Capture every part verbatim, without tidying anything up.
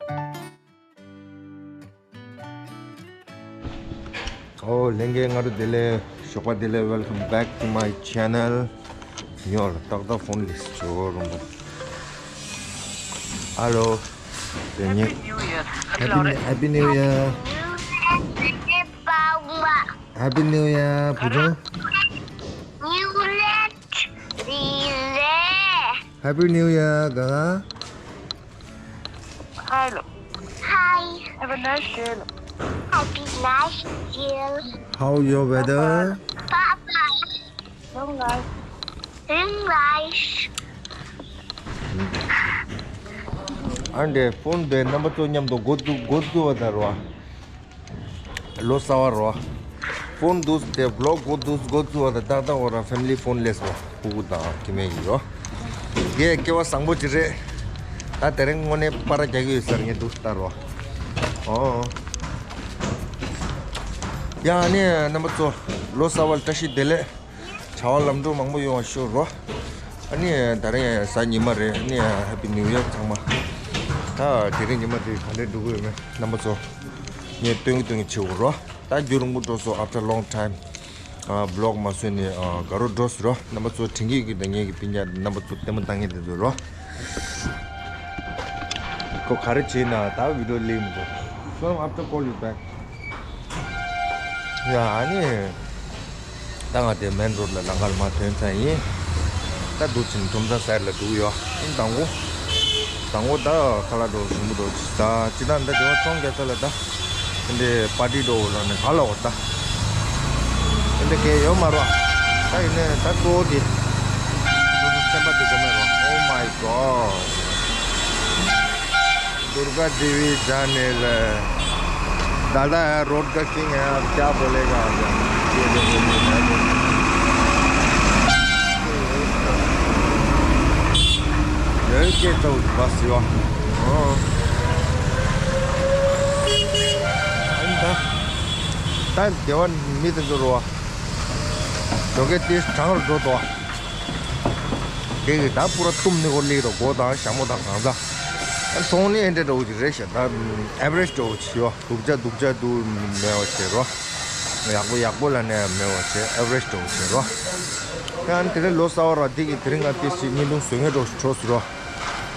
ཨོ་ལྷན་རྒྱས་ང་རུ་བདེ་ལེགས། ཞོགས་པ་བདེ་ལེགས། Welcome back to my channel. ཡོ་ལ་ཏག་ཏག་ཕོན་ལིས་ཆོ་རོང་པོ། ཨ་ལོ། དེ་ཉིད། Happy New Year. Happy New Year. Happy New Year བུ་ཆུང་། Happy New Year ག་ག Hi. Hi. Have a nice day. Happy nice day. How your weather? Bye bye. Long life. Long life. ཨ་འདྲེ་ཕོན་དེ་རྣམ་པ་ཚོ་མཉམ་དུ་འགོ་འཛུགས་འགོ་འཛུགས་པ་དང་རོ། ལོ་གསར་བ་རོ། ཕོན་འདུག་སྟེ་བློག་འགོ་འདུག་འགོ་བཙུགས་པ་དང་ཏག་ཏག་འོ་རང་ཕེ་མི་ལི་ཕོན་སླེབས་སོང་། ཕྲུ་གུ་དང་ཁྱིམ་མི་ཡིན་རོ། ངས་སྐལ་བ་བཟང་པོ་ཅིག་རེད། ད་དེ་རིང་དངོས་གནས་པར་རྒྱག་གི་ཡོད་ཟེར་ངས་འདུག་ལྟ་རོ། ཨོ། ཡང་ནི་རྣམ་པ་ཚོ་ལོ་གསར་བ་ལ་བཀྲ་ཤིས་བདེ་ལེགས། བྱ་བ་ལམ་འགྲོ་མང་པོ་ཡོང་བ་ཤོག་རོ། ཨ་ནི་ད་རིང་གཟའ་ཉི་མ་རེད། ཨ་ནི་Happy New Year ཚང་མ། ད་དེ་རིང་ཉི་མ་དེ་ག་འདྲས་འགྲོ་གི་ཡོད་མེད་རྣམ་པ་ཚོ་ངས་སྟོན་གི་སྟོན་གི་བྱེད་དགོས་རོ། ད་རྒྱུན་རིང་པོ་འགྲོ་སོང་། After long time ཨ་བློག་མ་བཟོས་ནས་ཨ་དགའ་རོགས་འགྲོ་སོང་རོ། རྣམ་པ་ཚོ་དྲན་གི་གི་ད་ངས་གི་སྤུན་ཀྱག་རྣམ་པ་ཚོ་ལྟད་མོ་ལྟ་མཁན་དེ་ཚོ་རོ། ཁོ་ག་རེ་བྱེད་ན་ད་བི་ཌིའོ་ལེན་མི་འདུག So after call you back. ཡ་ཨ་ནི། ད་ང་དེ་མེན་རོ་ཌི་ལ་ལམ་ཁ་ལ་མར་ཐོན་ཚར་ཡིན། ད་འདུག་ཕྱིན་ཁྲོམ་ས་སའིཌ་ལ་འདུག་ཡོད། ཨིན་དང་པོ། དང་པོ་ད་ཁ་ལག་འགྲོ་ཞིམ་པོ་འགྲོ་ཅིག་ཟ་ཅི་ད་འདི་དེ་བ་ཚོང་རྒྱག་ས་ལ་ད། འདི་པར་ཊི་འགྲོ་ལ་ནི་ག་ལ་འོ་ད། འདི་གས་ཡོད་མ་རོ། ད་ཡིན་ནས་ད་གཙོ་བོ་དེ། སོ་སོ་སེམས་པ་དེ་གོ་མེད་རོ། Oh my God. Durga देवी जाने ले। दादा है, रोड का किंग है, आप क्या बोलेगा आप? ये देखो, ये देखो। यही के तो बस यो। हाँ। ད་དེ་བ་མི་དེ་ཚོ་རོ། ཇོ་ཀེ་ཏིས་གྲང་རུ་འགྲོ་དོ། དེ་གི་ད་པུ་ར་གཏུམ་ནི་གོ་ལི་རོ། སྒོ་དང་ཞྭ་མོ་དང་གང་ཟག་ཨ་སོང་ནི་ཨེ་འདྲ་འདྲ་བོ་ཅིག་རེད་ཤག་ད་ཨེ་ཝ་རེཇ་འདྲ་བོ་ཅིག་ཡོད། སྡུག་ཅག་སྡུག་ཅག་འདུག་མེད་པ་བྱེད་རོ། ཡག་པོ་ཡག་པོ་ལ་ནས་མེད་པ་བྱེད། ཨེ་ཝ་རེཇ་འདྲ་བོ་བྱེད་རོ། ཡང་དེ་རིང་ལོ་གསར་བ་ར་འདི་གི་དེ་རིང་ང་ཏི་སི་བརྙན་ཐུང་བཟོ་མཁན་འདྲ་བོ་ཞིག་འཕྲོ་སི་རོ།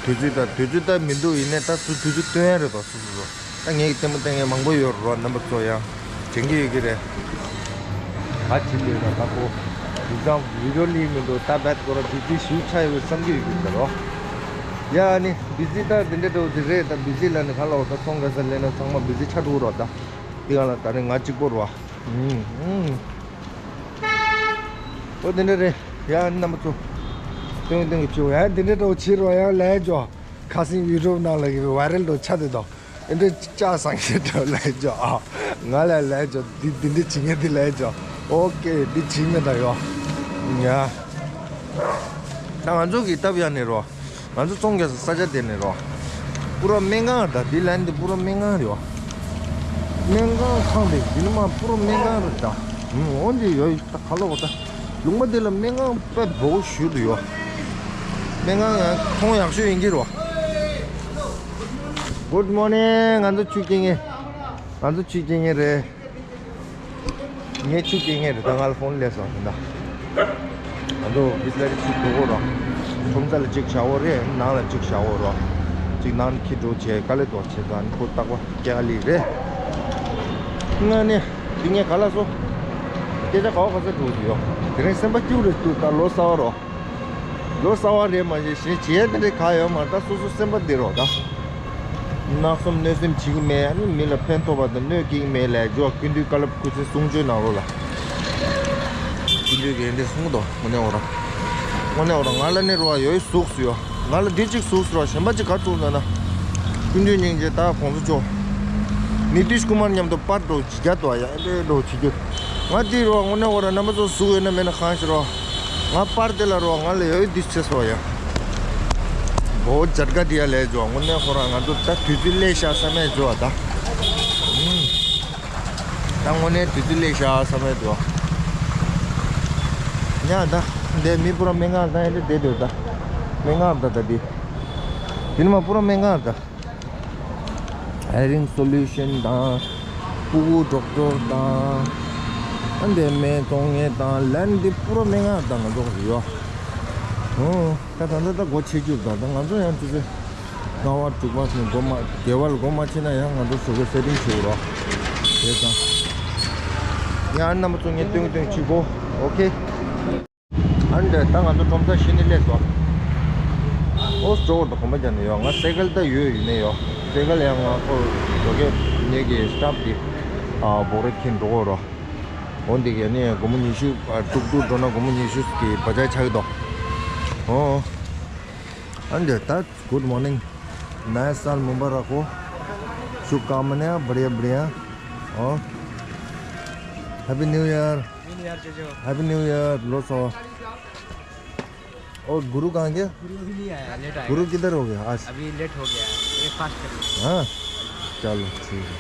དུས་ཚོད་ད་དུས་ཚོད་ད་མི་འདུག་ཡིན་ནས་ད་ཚུ་དུས་ཚོད་སྟོན་ཡ་རེད་དོ་སོ་སོ་སོ། ད་ངས་ཀྱི་ལྟད་མོ་ལྟ་མཁན་མང་པོ་ཡོད་རོ། རྣམ་པ་ཚོ་ཡང་དྲན་གྱི་ཡོད་ཀྱི་རེད། ག་བྱེད་འདོད་ན་ད་ཁོ་བི་ཛ་བི་ཌིའོ་ལི་མི་འདུག་ད་བད་ཁོ་ར་བི་ཛི་ཞུ་ཆ་ཡོད་བསམ་གྱི་ཡོད་ཀྱི་རེད་རོ། ཡ་ནི་བི་ཛི་ད་འདི་འདྲ་འདྲ་བོ་ཅིག་རེད། ད་བི་ཛི་ལ་ནི་ག་ལ་འོ་ད་ཚོང་ག་ས་ལས་ན་ཚང་མ་བི་ཛི་ཆ་འགྲོ་རོ། ད་དེ་ག་ལ་ད་ནི་ང་གཅིག་པོ་རོ། ཨུམ་ཨུམ། ཨོ་འདི་འདྲ་རེད། ཡ་ནི་རྣམ་པ་ཚོ། སྟོན་སྟོན་གྱི་བྱེད་ཡ་འདི་འདྲ་འདྲ་བོ་བྱེད་རོ། ཡ་ལས་ཇོ། ཁ་སང་ཡུ་ཊུབ་ནང་ལ་གི་ཝའི་རལ་འགྲོ་ཆ་དེ་དང་། ཨེ་འདྲ་ལྕགས་བཟང་ཞེ་དྲག་ལས་ཇོ་ཨ། ང་ལ་ལས་ཇོ་འདི་འདི་འདྲ་བྱེད་མཁན་འདི་ལས་ཇོ། ཨོ་ཀེ་འདི་བྱེད་མེད་ད་ཡོ། ཡ། ད་ང་ཚོ་གི་སྟབས་ཡག་ནས་རོ། ང་ཚོ་ཚོང་རྒྱག་ས་ས་ཆ་དེ་ནས་རོ། པུ་ར་སྨན་ཁང་ད་འདི་ལན་འདི་པུ་ར་སྨན་ཁང་རེད་བ། སྨན་ཁང་ཁང་དེ་འདི་ནི་མ་པུ་ར་སྨན་ཁང་རེད་ད། ཨོ་འདི་ཡོ་ད་ག་ལ་འོ་ད། ལུང་པ་འདི་ལ་སྨན་ཁང་དཔེ་བོ་ཞུ་འདུག་ཡོ། སྨན་ཁང་ཡང་མཐོང་ཡག་ཤོས་ཡིན་གྱི་རོ། Good morning. ང་ཚོ་ཆུ་སྐྱེལ་མཁན། ང་ཚོ་ཆུ་སྐྱེལ་མཁན་རེད། ངས་ཆུ་སྐྱེལ་མཁན་རེད། ད་ང་ལ་ཕོན་སླེབས་སོང་ད། ང་ཚོ་བི་སི་ལ་རི་ཆུ་འགྲོ་གོ་རོ། ཁྲོམ་ས་ལ་གཅིག་བཞག་གོ་རེད། ནང་ལ་གཅིག་བཞག་གོ་རོ། གཅིག་ནང་ཁྱི་འགྲོ་བྱས་དཀའ་ལས་འདུག་བྱས་ཙང་ཁོ་རྟག་པར་སྐྱེལ་ག་ལི་རེད། ང་ནི་འདི་ངས་ག་ལ་སོ། སྐད་ཆ་ག་བ་ག་ས་འགྲོ་གི་ཡོད། དེ་རིང་སེམས་པ་སྐྱིད་པོ་རེད་འདུག་ད་ལོ་གསར་བ་རོ། ལོ་གསར་བ་རེད་མ་གཞི་གཞན་བྱེད་ཡ་དེ་འདྲ་ག་ཡོད་མ་རེད། ད་སོ་སོ་སེམས་པ་བདེ་རོགས་ད། ནག་གསུམ་གནོད་སེམས་བྱེད་ཀྱི་མེད། ཨ་ནི་མི་ལ་ཕན་ཐོགས་པ་དང་གནོད་སྐྱེལ་གྱི་མེད་ལས་འཇོག་ཀུན་འདུས་བཀའ་སློབ་སྐུ་ཚེ་གསུང་ཆོས་ནང་ལོགས་ལ། ཀུན་འདུས་ཀྱིས་འདི་གསུང་གི་འདུག་དངོས་གནས་འོ་ར། དངོས་གནས་འོ་ར་ང་ལ་ནི་རོ་བ་ཡོད་གཟུགས་སུ་ཡོད། ང་ལ་འདི་གཅིག་གཟུགས་སུ་རོ། གཞན་པ་གཅིག་ག་ཚུགས་ཟེར་ན། ཀུན་འདུས་སྙིང་རྗེ་ད་གོང་ས་མཆོག་ནི་ཏིཤ་ཀུ་མར་མཉམ་དུ་པར་འགྲོ་བྱེད་རྒྱ་དོ་ཡ་ཨེ་འདྲའི་འགྲོ་བྱེད་རྒྱུ། ང་འདི་རོ་དངོས་གནས་འོ་ར་རྣམ་པ་ཚོ་གཟུགས་ཡོད་ན་མེད་ན་གང་ཞིག་རོ། ང་པར་དེ་ལ་རོ་ང་ལ་ཡོད་འདི་ཆེ་སོ་ཡ། བོ་ཇར་ག་དི་ཡ་ལས་ཇོ་དངོས་གནས་ཁོ་རང་ང་ཚོ་ད་དུས་ཚོད་སླེབས་ཤག་བསམ་མེད་ཇོ་ད། ད་དངོས་གནས་དུས་ཚོད་སླེབས་ཤག་བསམ་མེད་ཇོ། ཉ་ད་འདི་མི་པུ་ར་སྨན་ཁང་ད་ཡ་འདི་བསྡད་འདུག་ད། སྨན་ཁང་ད་ད་འདི། དེ་ནི་མ་པུ་ར་སྨན་ཁང་ད། Hair Solution དང་། ཕྲུ་གུ་ཌོག་ཊར་དང་། ཨ་འདི་སྨན་བཙོང་མཁན་དང་། ལན་འདི་པུ་ར་སྨན་ཁང་དང་ང་ཚོ་ཡོད། ཨོ། ད་ད་ད་ད་སྒོ་ཕྱེ་རྒྱུ་ད་ད་ང་ཚོ་ཡང་ཙི་ཙི། ལྔ་པ་དྲུག་པ་ནས་སྒོ་མ་དགེ་བ་ལ་སྒོ་མ་ཕྱེ་ན་ཡང་ང་ཚོ་ཟུར་གི་སེ་ཊིང་བྱེད་དགོས་རོགས། དེ་ཙང་། ཡང་ཨ་རྣམ་པ་ཚོ་ངས་སྟོན་སྟོན་བྱེད་གོ། ཨོ་ཁེ། ཨ་ནི་ད་ང་ཚོ་ཁྲོམ་ས་གཞི་ནས་སླེབས་སོང་། ཨོ་སྤྲོ་བོར་དུ་གོམ་པ་རྒྱག་ནས་ཡོད། ང་སེ་ཀལ་ད་ཡོད་ཡིན་ནས་ཡོད། སེ་ཀལ་ཡང་ང་ཁོ་ཇོ་ཀེ་ནས་གི་སི་ཊཱཕ་དེ་ཨ་བོག་རེ་ཁྱེར་འགྲོ་གོ་རོགས། འོ་འདི་ག་ནས་སྒོར་མོ་ཉི་ཤུ་ཨ་ཏུག་ཏུག་འགྲོ་ན་སྒོར་མོ་ཉི་ཤུ་གི་བ་ཇ་ཆགས་ཀྱི་འདུག་ཨོ། ཨ་འདི་ད། Good morning. नया साल मुबारक हो. शुभकामनाएं, बढ़िया बढ़िया. और Happy New Year. Happy New Year, Jojo. Happy New Year, ལོ་གསར་པ. और गुरु कहाँ गया? गुरु अभी नहीं आया, लेट आएगा. गुरु किधर हो गया आज? अभी लेट हो गया, ब्रेकफास्ट कर लिया. हाँ, चलो ठीक है.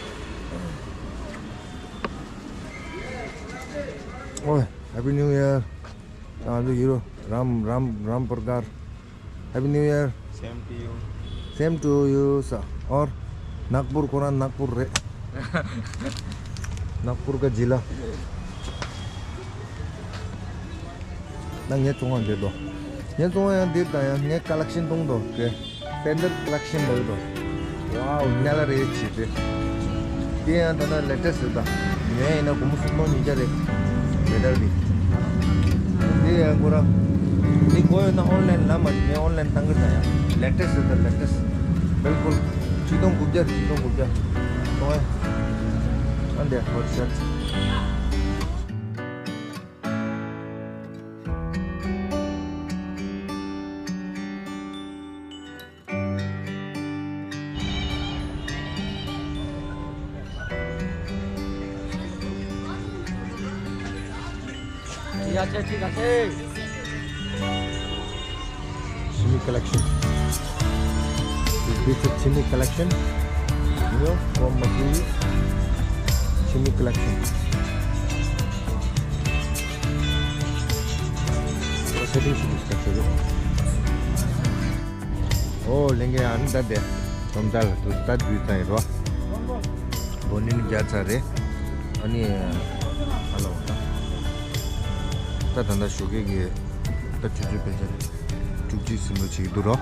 ओए, Happy New Year. ང་ཚོ་ཡུ་རོ། राम राम राम प्रकार. Happy New Year. Same to you. Same to you, sir. और नागपुर ཁོ་རང་ནག་པུར་རེད། ནག་པུར་ག་ཇི་ལ། ད་ངའི་བཙོང་བ་འདིར་འདུག་ངའི་བཙོང་བ་ཡང་འདིར་དང་ཡང་ངའི་ཀ་ལེག་ཤན་གཏོང་འདུག་གས། སེན་ཌལ་ཀ་ལེག་ཤན་འདིར་འདུག་ཝའོ། ཉ་ལ་རེད་བྱེད་དེ། དེ་ཡང་ད་ལྟ་ལེ་ཊེ་སི་རེད་ད། ངས་ཡིན་ན་སྒོར་མོ་སུམ་སྟོང་ཉིས་བརྒྱ་རེད། མེ་ཌལ་འདི། འདི་ཡང་ཁོ་རང་། འདི་དགོས་ཡོད་ན་ཨོན་ལན་ལ་མ་ངས་ཨོན་ལན་བཏང་གི་ད་ཡང་ལེ་ཊེ་སི་རེད་ད། ལེ་ཊེ་སི་བིལ་ཀུལ། ཆིག་སྟོང་དགུ་བརྒྱ། ཆིག་སྟོང་དགུ་བརྒྱ། གཏོང་ཨེ། ཨ་འདི་ཧོ་ཤར། Shimmy collection. This is Shimmy collection. You know, from Madhu. Shimmy collection. Setting should be structured. ཨོ་ལྷན་རྒྱས། ཨ་ནི་ད་དེ་ཁྲོམ་ས་ལ་དུ་ད་དུས་ཙང་ཡིན་རོ། སྒོ་ནི་ནི་བརྒྱ་ཚར་རེད། ཨ་ནི་ཨ་ལ་བ་ད་ད་ད་ད་ཞོགས་ཀས་ཀྱི་ད་ཆུ་ཚོད་ཕལ་ཆེར་བཅུ་གཅིག་ཟིན་འགྲོ་བྱེད་ཀྱི་འདུག་རོ།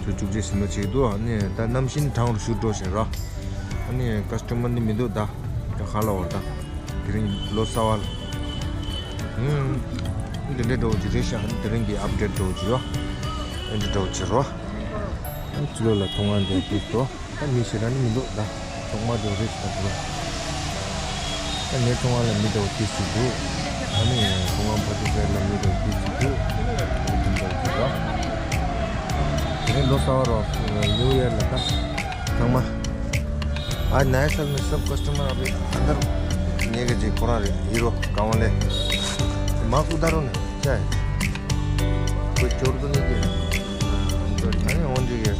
ཆུ་བཅུ་གཅིག་ཟིན་འགྲོ་བྱེད་ཀྱི་འདུག་ཨ་ནི་ད་གནམ་གཤིས་ནི་གྲང་རུ་ཞུ་འགྲོ་བཞིན་རོ། ཨ་ནི་ཀ་སི་ཊ་མར་ནི་མི་འདུག་ད་ད་ག་ལ་བ་ད། དེ་རིང་ལོ་གསར་པ་ལ། ཧུམ། འདི་འདྲ་འདྲ་བོ་ཅིག་རེད་ཤག་དེ་རིང་གི་ཨབ་ཌེཊ་འདྲ་བོ་ཅིག་ཡོད། འདི་འདྲ་བོ་ཅིག་རོ། ཕྱི་ལོགས་ལ་མཐོང་བ་འདྲ་ཅིག་འདུག་ད་མི་ཞེ་དྲག་ནི་མི་འདུག་ད་གྲོག་མ་འདྲ་བོ་རེད་ཤག་ད་འདུག་ད་ངའི་ཚོང་བ་ལ་མི་འདྲ་བོ་ཏོག་ཙམ་འདུག་ཨ་ནི་ཚོང་བ་ཕ་ཏུ་ཀེ་ལ་མི་འདྲ་བོ་ཏོག་ཙམ་འདུག་འདི་འདྲ་བོ་ཅིག་རོ། དེ་རིང་ལོ་གསར་པ་རོ། ནིའུ་ཡར་ལ་ད། ཚང་མ། आज नया साल में सब कस्टमर अभी अंदर। ཉེ་གི་ཅིག་ཁོ་རང་རེད། ཧི་རོ་ཀ་ཝང་ལེ། मास्क उतारो ना, क्या है? कोई चोर तो नहीं किया? तो नहीं होने दीजिए।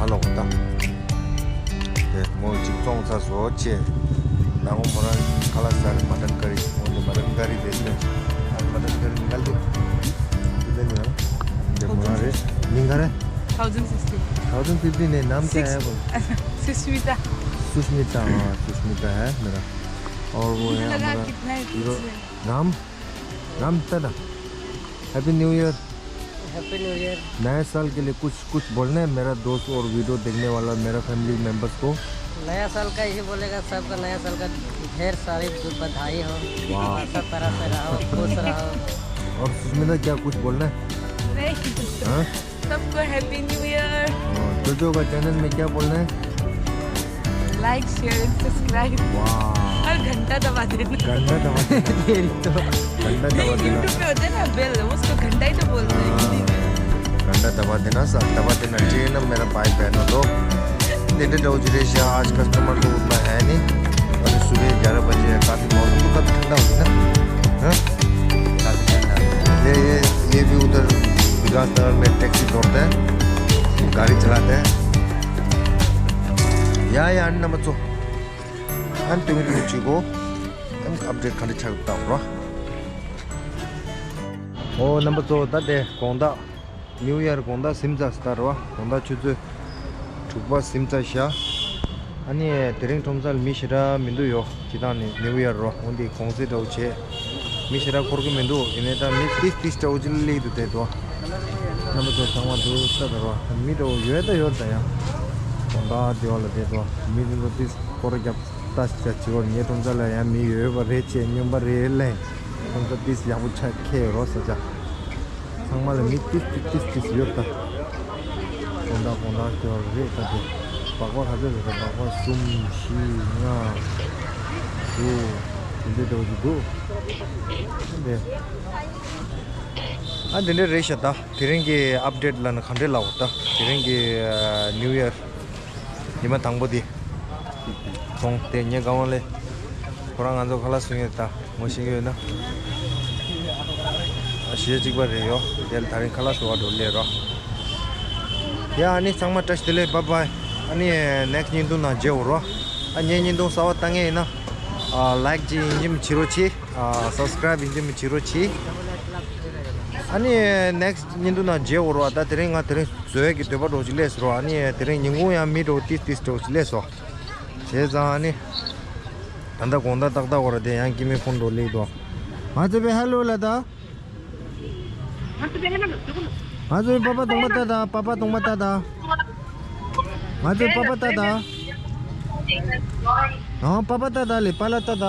हेलो, बता। ये मोर चिकन सा सोचे। ना वो मोरा काला सारे मटन करी, वो तो मटन करी देते हैं। आज मटन करी निकाल दो। कितने में है? ये मोरा रे, निंगा रे। Thousand fifty. थाउजेंड फिफ्टी नहीं, नाम क्या है वो? सुष्मिता। सुष्मिता, हाँ, सुष्मिता है मेरा। और वो है हमारा हीरो राम, राम तदा। Happy new year. Happy new year. नए साल के लिए कुछ, कुछ बोलना है मेरा दोस्त और वीडियो देखने वाला मेरा फैमिली मेंबर्स को? नया साल का यही बोलेगा, सबका नया साल का ढेर सारी बधाई हो। वाह। हंसत तरह से रहो, खुश रहो। और सुष्मिता, क्या कुछ बोलना है? नहीं। हाँ? सबको हैप्पी न्यू ईयर। हाँ, जोजो का चैनल में क्या बोलना है? Like, share and subscribe. वाह। और घंटा दबा देना। घंटा दबा देना। तेरी तो। घंटा दबा देना। YouTube पे होता है ना बेल, उसको घंटा ही तो बोलते हैं हिंदी में। घंटा दबा देना, सब दबा देना चाहिए ना मेरा भाई बहनों लोग। नेटे डोज रेशिया आज कस्टमर तो उतना है नहीं, अभी सुबह ग्यारह बजे है, काफ़ी मौसम तो काफ़ी ठंडा हो गया ना। हाँ? काफ़ी ठंडा। ये, ये, ये भी उधर विकास नगर में टैक्सी दौड़ते हैं, गाड़ी चलाते हैं। या, या, अन्य नंबर तो। अन्य तुम्हें तुम चीको, अन्य अपडेट खाली छाप ताऊ रहा। ཨོ་རྣམ་པ་ཚོ། ད་དེ་དགོང་དག་ནིའུ་ཡར་དགོང་དག་ཟིན་ཚར་སོང་རེད་བ། དགོང་དག་ཆུ་ཚོད་ དྲུག་པ་ཟིན་ཚར་ཤག་ཨ་ནི་དེ་རིང་ཁྲོམ་ས་ལ་མི་ཞེ་དྲག་མི་འདུག་ཡོ། སྤྱིར་བཏང་ནི་ནིའུ་ཡར་རོ། འོན་ཏེ་གུང་སེང་འདྲ་བོ་བྱས། མི་ཞེ་དྲག་འཁོར་གི་མི་འདུག་ཡིན་ནའི་ད་མི་ཏིས་ཏིས་འདྲ་བོ་ཅིག་སླེབས་འདུག་དེ་དོ། རྣམ་པ་ཚོ་ཚང་མ་འདུག་ས་ད་རོ། མི་འདྲ་བོ་ཡོད་ད་ཡོད་ད་ཡང་། དགོང་དག་དེ་བ་ལ་དེ་དོ། མི་འདི་ཚོ་ཏིས་སྐོར་རྒྱབ་ལྟ་ཞིག་བྱ་བྱེད་བར་ངའི་ཁྲོམ་ས་ལ་ཡང་མི་ཡོད་པ་རེད་ཅེས་སྨྱོན་པ་རེད་ལས། ཁོང་ཚོ་ཏིས་ཡག་པོ་ཆགས་ཁེལ་རོ་ས་ཆ། ཚང་མ་ལ་མི་ཏིས་ཏིས་ཏིས་ཏིས་ཡོད་ད། དགོང་དག་དགོང་དག་སྐྱོར་རེད་ད་དེ། སྦག་སྦག་ག་ཚོད་རེད། སྦག་སྦག་གསུམ་བཞི་ལྔ་དྲུག་དེ་འདྲའི་འདྲ་བོ་ཅིག་འདུག་དེ། ཨ་དེ་འདྲ་རེད་ཤག་ད་དེ་རིང་གི་ཨབ་ཌེཊ་ལབ་ན་ག་འདྲས་ལབ་དགོས། ད་དེ་རིང་གི་ཨ་ནིའུ་ཡར་ཉི་མ་དང་པོ་དེ། ཁོང་དེ་ངའི་སྒང་ལ་ཁོ་རང་ང་ཚོ་ཁ་ལག་བཟོ་མཁན་ད་ངོ་ཤེས་ཀྱི་ཡོད་ན། ཨ་གཞས་གཅིག་པ་རེད་ཡོ། དེ་ལ་ད་རིང་ཁ་ལག་བཟོ་བ་འགྲོ་སླེབས་རོ། ཡ་ཨ་ནི་ཚང་མ་བཀྲ་ཤིས་བདེ་ལེགས། བཱའི་བཱའི། ཨ་ནི་ནེགསི་བརྙན་ཐུང་ནང་མཇལ་འོ་རོ། ཨ་ངའི་བརྙན་ཐུང་གསར་པ་ལྟ་མཁན་ཡིན་ན། ཨ་ལའིཀ་ཅིག་ཡིན་གཅིག་མིན་གཅིག་བྱེད་རོགས་གྱིས། ཨ་སབ་སི་ཀ་རའིབ་ཡིན་གཅིག་མིན་གཅིག་བྱེད་རོགས་གྱིས། ཨ་ནི་ནེགསི་བརྙན་ཐུང་ནང་མཇལ་འོ་རོ། ད་དེ་རིང་ང་དེ་རིང་བཟོ་ཡས་ཀྱི་འདོད་པ་འདྲ་བོ་ཅིག་སླེབས་སོང་རོ། ཨ་ནི་དེ་རིང་ཉིན་གུང་ཡང་མི་འདྲ་བོ་ཏིས་ཏིས་འདྲ་བོ་ཅིག་སླེབས་སོང་། བྱས་ཙང་ཨ་ནི། ད་ལྟ་དགོང་དག་ཏག་ཏག་འོ་ར་དེ་ཡང་སྐྱེ་དམན་ཕོན་འདྲ་བོ་སླེབས་འདུག་ང་ཚོ་པའི་ཧ་ལོ་ལ་ད། ང་ཚོའི་པ་པ་གདོང་པ་ལྟ་ད། པ་པ་གདོང་པ་ལྟ་ད། ང་ཚོའི་པ་པ་ལྟ་ད། ཨང་པ་པ་ལྟ་ད་ལེ། པཱ་ལགས་ལྟ་ད།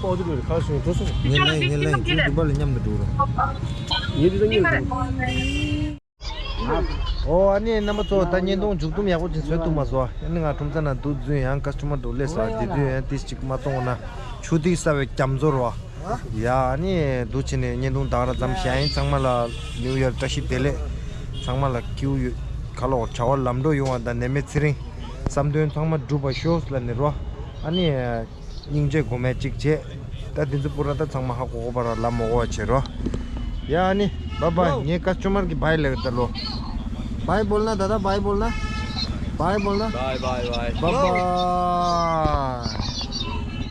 ཨོ་དེ་རེད། ཁ་སོང་འགྲོ་སོང་། ངས་ལན་ངས་ལན་ཁྱོད་འདུག་པ་ལ་མཉམ་དུ་འགྲོ་རོགས། ངས་འདི་ད་ངས་འགྲོ། ཨོ་ཨ་ནི་རྣམ་པ་ཚོ་ད་བརྙན་ཐུང་མཇུག་སྡོམ་ཡག་པོ་ཅིག་བཟོས་ཐུབ་མ་སོང་། ཨ་ནི་ང་ཁྲོམ་ས་ནང་འདུག་རྫུན་ཡང་ཀ་སི་ཊོ་མར་འགྲོ་སླེབས་སོང་། དེ་དུས་ཡང་ཏིས་ཅིག་མ་གཏོང་ན་ཆུ་ཐིགས་ས་བའི་རྒྱ་མཚོ་རོ། ཡ་ཨ་ནི་འདུག་བྱས་ནས་བརྙན་ཐུང་ད་ག་རང་མཚམས་བཞག་ཡིན། ཚང་མ་ལ་ནིའུ་ཡར་བཀྲ་ཤིས་བདེ་ལེགས། ཚང་མ་ལ་སྐྱིད་པོ་ཡོད། ཁ་ལོ་བྱ་བ་ལམ་འགྲོ་ཡོང་བ་དང་ནད་མེད་ཚེ་རིང་། བསམ་དོན་ཚང་མ་འགྲུབ་པ་ཤོག་ལབ་ནས་རོ། ཨ་ནི། སྙིང་རྗེ་དགོས་མེད་ཅིག་བྱས། ད་འདི་ཚོ་པུ་ར་ད་ཚང་མ་ཧ་གོ་གོ་བ་ར་ལ་མོ་གོ་བ་བྱེད་རོ། ཡ་ཨ་ནི་བཱའི་བཱའི། ངས་ཀ་སི་ཊོ་མར་གི་བཱའི་ལབ་ད་ལོ། बाय बोलना दादा, बाय बोलना। बाय बोलना। Bye bye bye. Bye bye.